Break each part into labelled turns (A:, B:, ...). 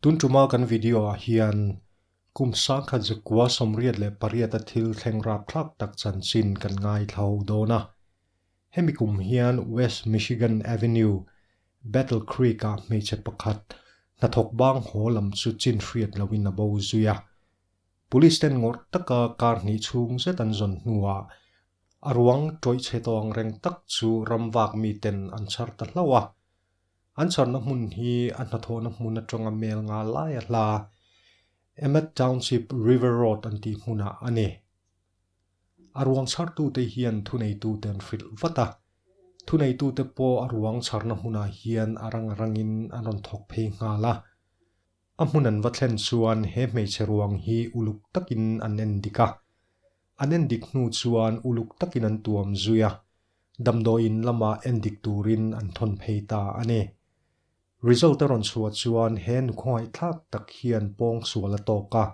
A: Tun tuma kan video ah hian kum 1998 a thil thleng rapthlak tak chanchin kan ngaithla ho dawn a. Hemi kum hian West Michigan Avenue, Battle Creek ah hmeichhe pakhat hnathawk bang haw lam chu chin hriat loin a bo zui a. Police ten ngawrh taka kar hnih chhung zet an zawn hnuah a ruang tawih chhe tawng reng tak chu ramvak miten an chhar ta hlauh a. An chharna hmun hi a hnathawhna hmun atanga mel nga lai a hla, Emmett Township River Road an tih hmunah a ni. A ruang chhartute hian thuneitute an hrilh vat a, thuneitute pawh a ruang chharna hmunah hian a rang rangin an rawn thawk phei nghal a. A hmun an va thlen chuan he hmeichhe ruang hi uluk takin an en dik a. An en dik hnu chuan uluk takin an tuam zui a, damdawiin lama en dik turin an thawn phei ta a ni. Result a rawn chhuah chuan he nu khawngaihthlak tak hian pawngsual a tawk a.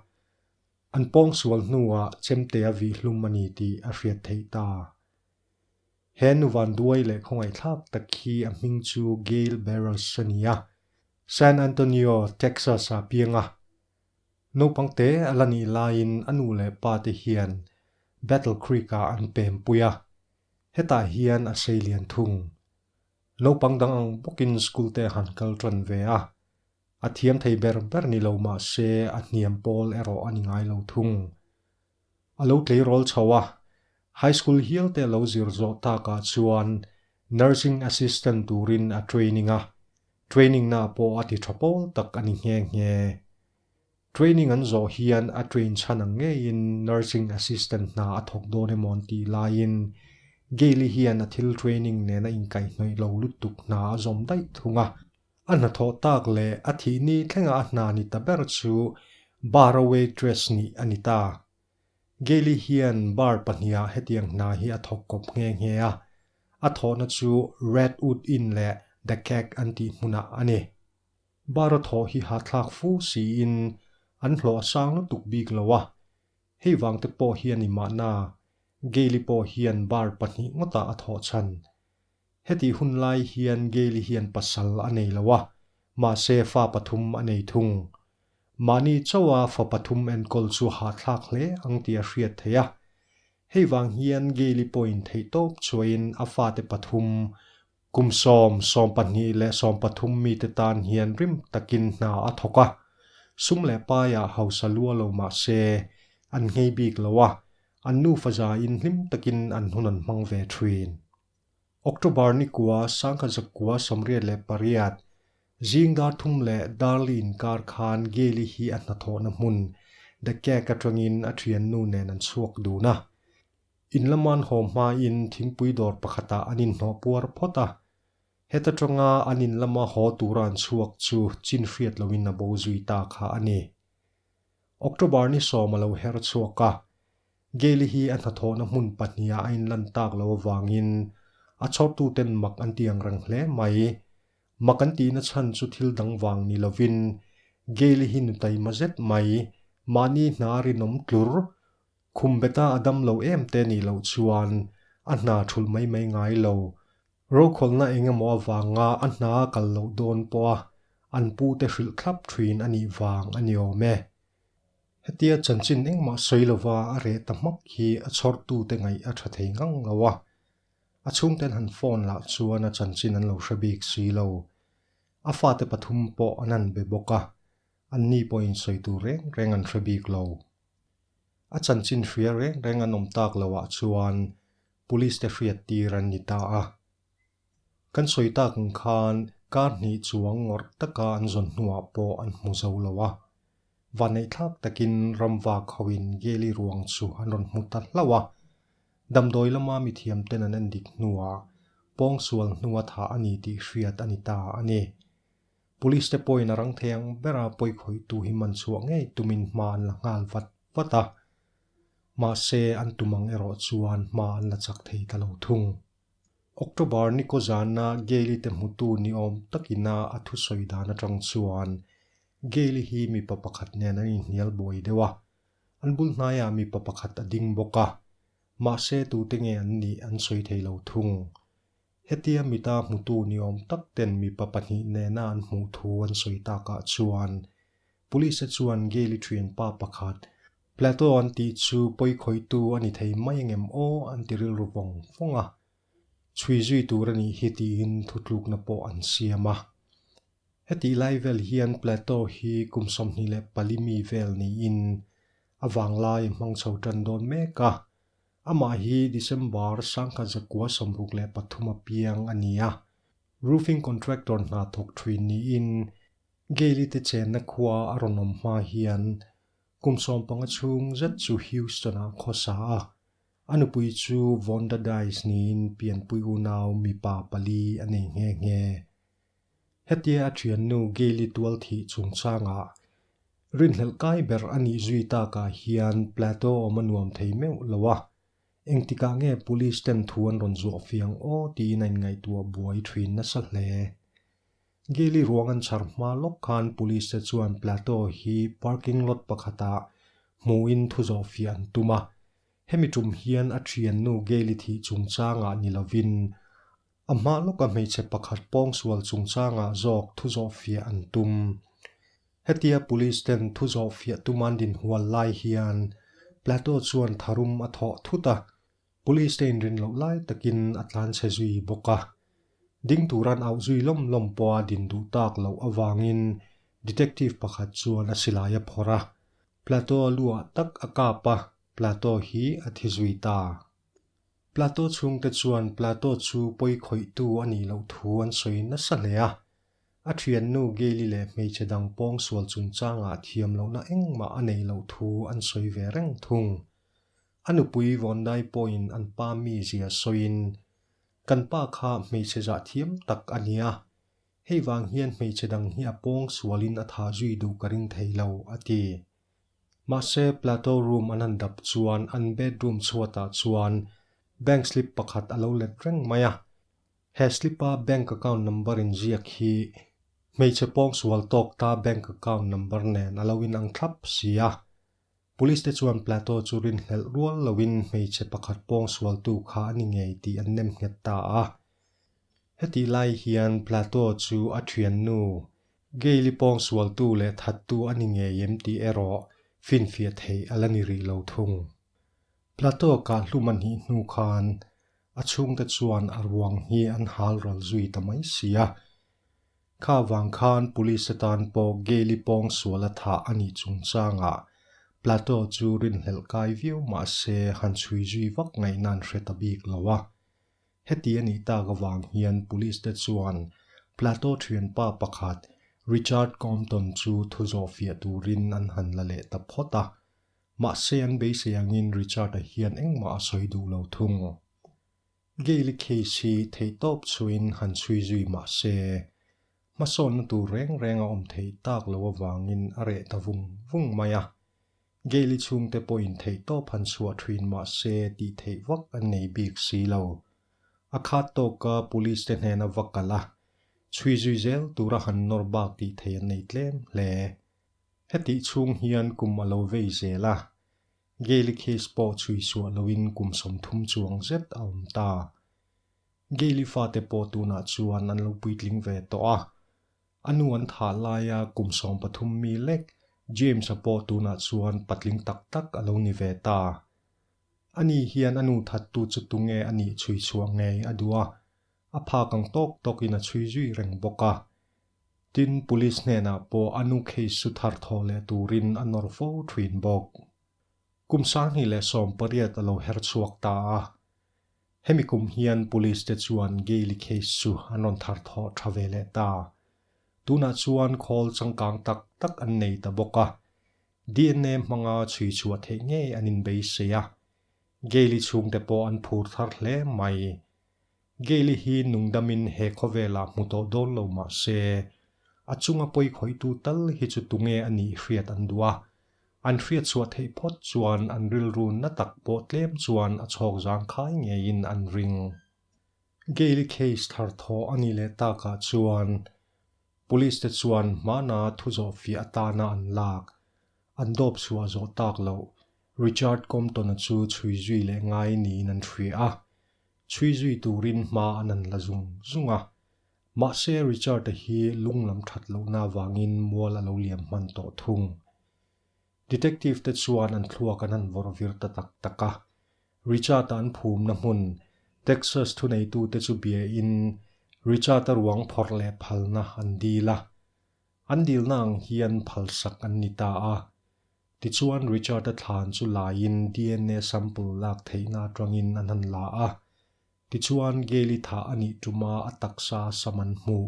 A: An pawngsual hnuah chemte a vih hlum a ni tih a hriat theih ta. He nu vanduai leh khawngaihthlak tak hi a hming chu Gail Barros a ni a, San Antonio, Texas ah piang a. Naupang te a la nih laiin a nu leh pa te hian Battle Creek ah an pem pui a, hetah hian a sei lian thung. Naupang dang ang bawkin school te a han kal tan ve a, a thiam thei ber ber ni lo mah se a hniam pawl erawh a ni ngai lo thung. A lo tleirawl chho a, high school hial te a lo zir zawh takah chuan nursing assistant turin a training a, training na pawh a ti tha pawl tak a ni nghe nghe. Training an zawh hian a train chhan ang ngeiin nursing assistant hna a thawk dawn emaw an tih laiin Gail-i hian a thil training nena inkaihhnawih lo lutuk hna a zawm daih thung a. A hnathawh tak leh a thih ni thlenga a hna ni ta ber chu bar a waitress nih a ni ta. Gail-i hian bar pahniha hetiang hna hi a thawk kawp nghe nghe a, a thawhna chu Redwood Inn leh The Keg an tih hmunah a ni. Bar a thawh hi hahthlak fu siin an hlawh a sang lutuk bik lo a, hei vang te pawh hi a ni mahna Gail-i pawh hian bar pahnih ngawtah a thawh chhan. Hetih hun lai hian Gail-i hian pasal a nei lo a, mahse fa pathum a nei thung. Mahni chauha fa pathum enkawl chu hahthlak hle ang tih a hriat theih a. Hei vang hian Gail-i pawhin theihtawp chuain a fate pathum, kum sawm, 12 leh 13 mite tan hian rim takin hna a thawk a. Sum leh paiah hausa lua lo mah se, an nghei bik lo a, an nufa zain hlim takin an hun an hmang ve thin. October ni kua 1998, zing dar thum leh Darli inkar khan Gail-i hi a hnathawhna hmun The Keg atangin a thiannu nen an chhuak dun a. In lama an haw hmain thingpui dawr pakhatah an inhnawh puar phawt a. Heta tanga an in lama haw tura an chhuak chu chin hriat loin a bo zui ta kha a ni. October ni 10 a lo her chhuak a, Gail-i hi a hnathawhna hmun pahniha a inlan tak lo avangin a chhawrtuten mak an ti ang reng hle mai. Mak an tihna chhan chu thil dang vang ni lovin Gail-i hi nu taima zet mai, mahni hna rinawm tlur, khum beta a dam lo em te nih loh chuan a hna thulh mai mai ngai lo. Rokhawlhna eng emaw avanga a hna kal loh dawn pawha an pute hrilh thlap thin a nih vang a ni awm e. Hetia chanchin engmah sawi lova a reh ta hmak hi a chhawrtute ngaih a tha thei ngang lo a. A chhungten han phone lah chuan a chanchin an lo hre bik si lo. A fate pathum pawh an han be bawk a, anni pawhin sawi tur reng reng an hre bik lo. A chanchin hria reng reng an awm tak loah chuan police te hriat tir an ni ta a. Kan sawi tak ang khan kar hnih chuang ngawrh taka an zawn hnuah pawh an hmu zo lo a. Vanneihthlak takin ramvak hoin Gail-i ruang chu an rawn hmu ta hlauh a. Damdawi lama mithiamten an en dik hnuah pawngsual hnua thah a ni tih hriat a ni ta a ni. Police te pawhin a rang thei ang bera pawikhawihtu hi man chhuah ngei tumin hma an la nghal vat vat a. Mahse, an tum ang erawh chuan hma an la chak thei ta lo thung. October ni kaw zana Gail-i te hmutu ni awm takina a thusawi dan atang chuan Gail-i hi mipa pakhat nen an inhnial buai deuh a, an bul hnaiah mipa pakhat a ding bawk a, mahse tute nge an nih an sawi thei lo thung. Hetia mita hmutu ni awm tak ten mipa pahnih nena an hmuh thu an sawi takah chuan. Police te chuan Gail-i thianpa pakhat, Plato an tih chu pawi khawihtu a ni thei mai angem aw an ti rilru vawng vawng a. Chhui zui tur a nih hi tiin thutlukna pawh an siam a. Hetih lai vel hian Plato hi kum 24 mi vel niin a vanglai a hmang chho tan dawn mek a. Amah hi December 1963 a piang a ni a. Roofing contractor hna thawk thin niin Gail-i te chenna khua a rawn awm hma hian kum 15 chhung zet chu Houston-ah khawsa a. A nupui chu Vonda Dice niin pianpui unau mipa pali a nei nghe nghe. Hetia a thiannu Gail-i tual thih chungchangah rinhlelh kai ber a nih zui takah hian Plato awm a nuam thei meuh lo a, engtikah nge police ten thu an rawn zuah fiang aw tiin a inngaihtuah buai thin nasa hle. Gail-i ruang an chhar hma lawk khan police te chuan Plato hi parking lot pakhatah hmuhin thu zawh fiah an tum a, hemi tum hian a thiannu Gail-i thih chungchangah ni lovin A hma lawka hmeichhe pakhat pawngsual chungchangah zawk thu zawhfiah an tum. Hetia police ten thu zawhfiah tuman dinhual lai hian Plato chuan tharum a thawh thut a, police te inrin loh lai takin a tlanchhe zui bawk a. Ding turan auh zui lawm lawm pawha din duh tak loh avangin detective pakhat chuan a silai a phawrh a, Plato a luah tak a kap a, Plato hi a thi zui ta. Plato chhungte chuan Plato chu pawi khawihtu a nih loh thu an sawi nasa hle a. A thiannu Gail-i leh hmeichhe dang pawngsual chungchangah thiam lohna engmah a neih loh thu an sawi ve reng thung. A nupui Vawndai pawhin an pa mizia sawiin, Kan pa kha hmeichhe zah thiam tak a nia. Hei vang hian hmeichhe dang hi a pawngsualin a tha zui duh ka ring thei lo, a ti. Mahse, Plato room an han dap chuan an bedroom chhuatah chuan bank slip pakhat a lo let reng mai a. He slip-a bank account number inziak hi hmeichhe pawngsual tawk ta bank account number nen a lo inang thlap si a. Police te chuan Plato chu rinhlelh rual loin hmeichhe pakhat pawngsualtu kha a ni ngei tih an nem nghet ta a. Hetih lai hian Plato chu a thiannu Gail-i pawngsualtu leh thattu a ni ngei em tih erawh finfiah theih a la ni rih lo thung. Plato kah hlum a hnih hnu khan a chhungte chuan a ruang hi an hal ral zui ta mai si a. Kha vang khan police atan pawh Gail-i pawngsual a thah a nih chungchangah Plato chu rinhlelh kai viau mah se han chhui zui vak ngaihna an hre ta bik lo a. Heti a nih tak avang hian police te chuan Plato thianpa pakhat Richard Compton chu thu zawhfiah turin an han la leh ta phawt a. Mahse an beisei angin Richard-a hian engmah a sawi duh lo thung. Gail-i case hi theihtawp chhuin han chhui zui mahse hmasawnna tur reng reng a awm theih tak lo avangin a reh ta vung vung mai a. Gail-i chhungte pawhin theihtawp han chhuah thin mah se tih theih vak an nei bik si lo. A khat tawka police te hnena va kal a, chhui zui zel tura han nawr bak tih theih an nei tlem hle. Hetih chhung hian kum a lo vei zel a, Gail-i case pawh chhui suah loin kum 30 chuang zet a awm ta. Gail-i fate pawh tunah chuan an lo puitling ve tawh a, A nu an thah laia kum 13 mi lek James-a pawh tunah chuan patling tak tak a lo ni ve ta. Ani hian a nu thattu chu tunge a nih chhui chhuah ngei a duh a, a phak ang tawk tawkin a chhui zui reng bawk a. Tin, police hnenah pawh a nu case chu thar thawh leh turin a nawr fo thin bawk. Kum 2018 a lo her chhuak ta a. Hemi kum hian police te chuan Gail-i case chu an rawn thar thawh tha ve leh ta. Tunah chuan khawl changkang tak tak an nei ta bawk a. DNA hmanga chhui chhuah theih ngei an inbeisei a. Gail-i chhungte pawh an phur thar hle mai. Gail-i hi nungdamin he khawvelah hmu tawh dawn lo mah se, a chunga pawi khawihtu tal hi chu tunge a nih hriat an duh a. An hriat chhuah theih phawt chuan an rilru na tak pawh tlem chuan a chhawk zang khai ngeiin an ring. Gail-i case thar thawh a nih leh takah chuan police te chuan hmana thu zawh fiah atana an lak, an dawp chhuah zawh tak loh Richard Compton-a chu chhui zui leh ngai niin an hria a. Chhui zui turin hma an han la zung zung a. Mahse Richard-a hi lung lam that lohna avangin mual a lo liam hman tawh thung. Detective te chuan an thluak an han vawrh vir ta tak tak a. Richard-a an phumna hmun, Texas thuneitute chu biain Richard-a ruang phawrh leh phalna an dil a. An dilna ang hian phalsak an ni ta a. Tichuan Richard-a thlan chu laiin DNA sample lak theihna atangin an han la a. Tichuan Gail-i thah a nih tuma a taksa sam an hmuh.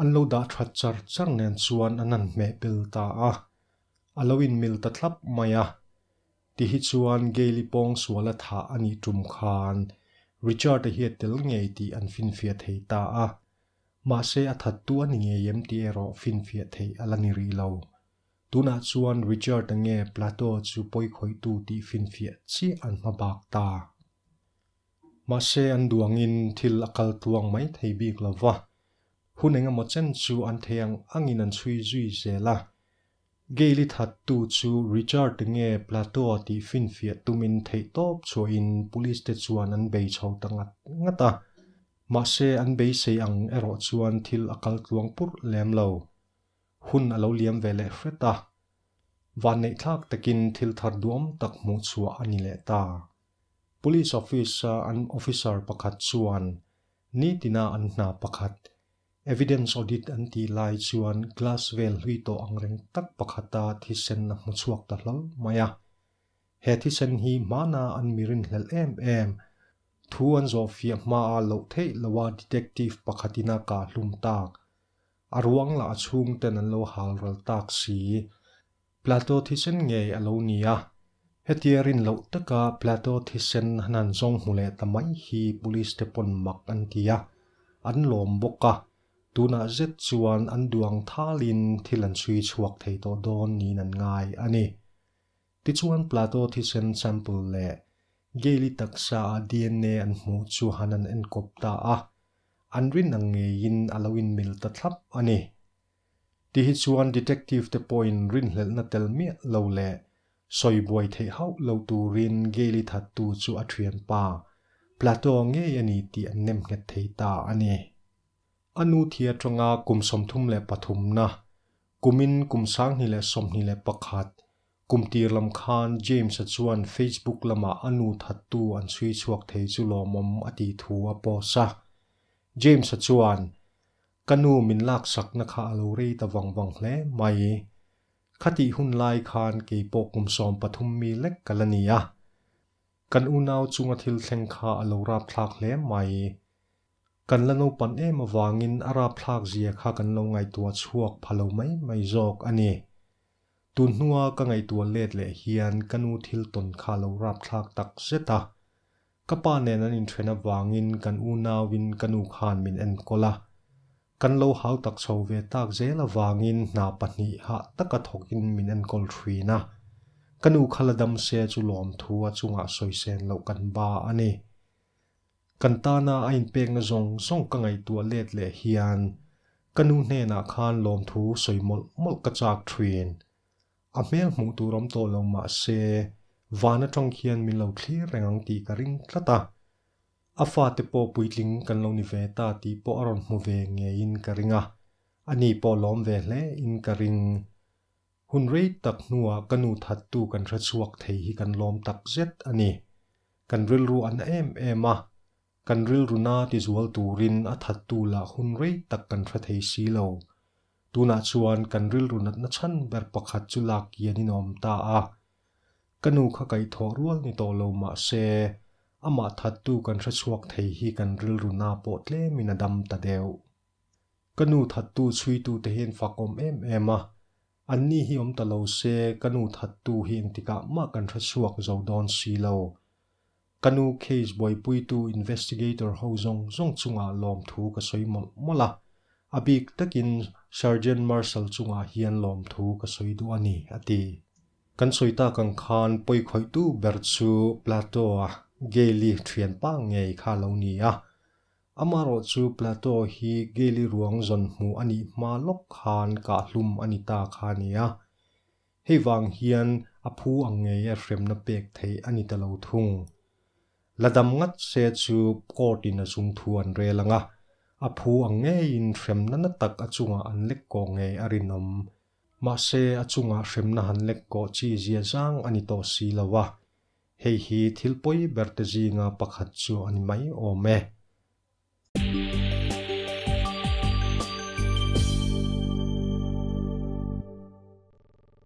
A: An lo dah that char char nen chuan an han hmeh bel ta a. A lo inmil ta thlap mai a. Ti hi chuan Gail-i pawng suala thah a nih tum khan Richard-a hi a tel ngei tih an finfiah thei ta a. Mahse a thattu a ni ngei em tih erawh finfiah theih a la ni rih lo. Tunah chuan Richard-a nge Plato chu pawikhawihtu tih finfiah chiah an hma bak ta. Mahse an duangin thil a kal tluang mai thei bik lo va, hun engemaw chen chu an thei ang angin an chhui zui zel a. Gail-i thattu chu Richard nge Plato-a tih finfiah tumin theihtawp chhuahin police te chuan an bei chho ta ngat ngat a. Mahse an beisei ang erawh chuan thil a kal tluang purh lem lo. Hun a lo liam ve leh hret a. Vanneihthlak takin thil thar duam tak hmuh chhuah a ni leh ta. Police office-a an officer pakhat chuan nitina an hna pakhat, evidence audit an tih lai chuan glass vel hlui tawh angreng tak pakhata thisen a hmu chhuak ta hlawl mai a. He thisen hi hmana an mi rinhlelh em em, thu an zawhfiah hmaa loh theih loha detective pakhatin a kah hlum tak, a ruang lah a chhungten an lo hal ral tak si. Plato thisen ngei a lo ni a, hetia rin loh taka Plato thisen han han zawng hmu leh ta mai hi police te pawn mak an ti a, an lawm bawk a, tunah zet chuan an duang thalin thil an chhui chhuak thei tawh dawn niin an ngai a ni. Tichuan Plato thisen sample leh Gail-i taksa a DNA an hmuh chu han an enkawp ta a, an rin ang ngeiin a lo inmil ta thlap a ni. Ti hi chuan detective te pawhin rinhlelhna tel miah lo leh sawi buai theih hauh lo turin Gail-i thattu chu a thianpa Plato ngei a ni tih an nem nghet thei ta a ni. A nu thi atanga kum 33 na, kumin kum 2021, kum tir lam khan James-a chuan Facebook lamah a nu thattu an chhui chhuak thei chu lawmawm a tih thu a post a. James-a chuan, Ka nu min laksakna kha a lo rei ta vang vang hle mai. Khatih hun lai khan kei pawh kum 13 mi lek ka la ni a. Kan unau chunga thil thleng kha a lo rapthlak hle mai. Kan la naupan em avangin a rapthlak zia kha kan lo ngaihtuah chhuak pha lo mai mai zawk a ni. Tun hnua ka ngaihtuah let leh hian ka nu thil tawn kha a lo rapthlak tak zet a. Ka pa nen an inthen avangin kan unauin ka nu khan min enkawl a. Kan lo hau tak chho ve tak zel avangin hna pahnih hah taka thawkin min enkawl thin a. Ka nu kha la dam se chu lawmthu a chungah sawisen loh kan ba a ni. Kan tana a inpekna zawng zawng ka ngaihtuah let leh hian ka nu hnenah khan lawmthu sawi mawlh mawlh ka chak thin. A hmel hmuh tur awm tawh lo mah se, van atang khian min lo thlir reng ang tih ka ring tlat a. A fate pawh puitling kan lo ni ve ta tih pawh a rawn hmu ve ngeiin ka ring a, ani pawh lawm ve hle in ka ring. Hun rei tak hnuah ka nu thattu kan hre chhuak thei hi kan lawm tak zet a ni. Kan rilru a na em em a, kan rilru na tizual turin a thattu lah hun rei tak kan hre thei si lo. Tunah chuan kan rilru natna chhan ber pakhat chu lak kian in awm ta a. Ka nu kha kaihthawh rual ni tawh lo mah se, amah thattu kan hre chhuak thei hi kan rilru na pawh tlemin a dam ta deuh. Ka nu thattu chhuitute hi an fakawm em em a, anni hi awm ta lo se ka nu thattu hi engtikah mah kan hre chhuak zo dawn si lo. Ka nu case buaipuitu investigator ho zawng zawng chungah lawmthu ka sawi mawlh mawlh a, a bik takin Sergeant Marshall chungah hian lawmthu ka sawi duh a ni, a ti. Kan sawi tak ang khan pawikhawihtu ber chu Plato-a Gail-i thianpa ngei kha a lo ni a. Amaherawh chu Plato hi Gail-i ruang zawn hmuh a nih hma lawk khan kahhlum a ni ta kha a ni a. Hei vang hian a phu ang ngei a hremna pek theih a ni ta lo thung. La dam ngat se chu court in a chung thu an rel ang a, A phu ang ngeiin hremna na tak a chungah an lek kawh ngei a rinawm. Mahse, a chungah hremna han lek kawh chi zia zang a ni tawh si lo a. Hei hi thil pawi ber te zinga pakhat chu a ni mai awm e.